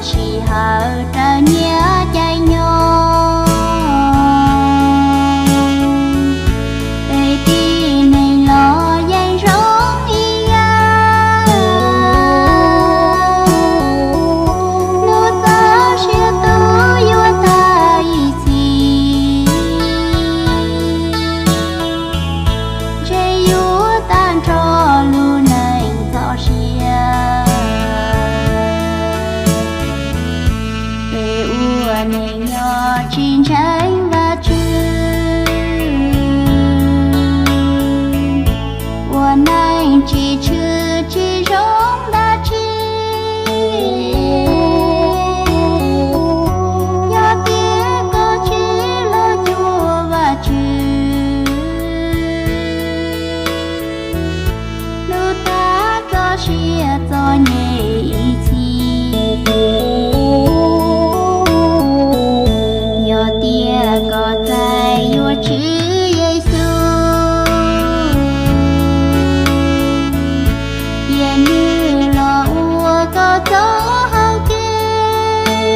sij hawm raws nyiaj cai nyoog, peb tib neeg los yeej zoo ib yam. Hnub txoj sia tuaj yuav tag ib txhis, ntshe yuav tag nrho lub neej txoj sia. Peb ua neej nyob tsis ntseeg Vajtswv, ua neej tsis tshwm tsis zoo dab tsi. Yog tias koj tsis los cuag Vajtswv, hnub tag koj siab txom nyem ib txhis. Yog tias koj txais yuav Tswv Yexus, cia nws los ua koj txoj hau kev,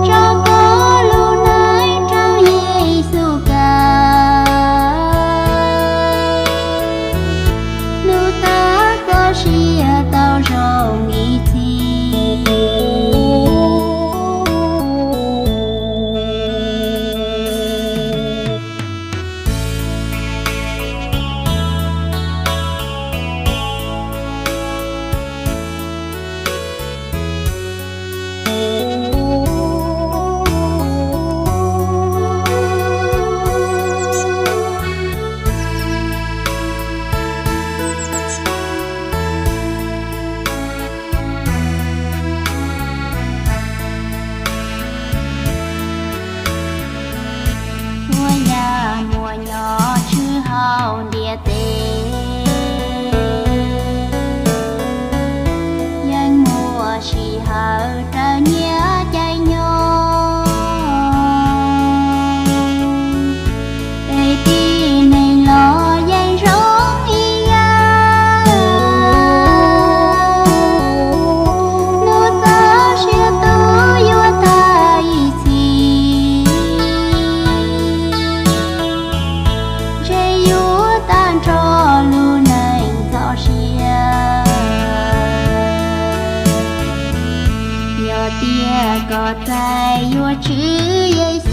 tso koj lub neej rau Yexus kawg, hnub tag koj siab tau zoo ib txhis. Ua yam muaj nyob tswj hauv ntiaj teb, yeej muaj sij hawm raws nyiaj cai nyoog, peb tib neeg los yeej zoo ib yam. Hnub txoj sia tuaj yuav tag ib txhis, ntshe yuav tag nrho lub neej txoj sia. Yog tias koj txais yuav Tswv Yexus,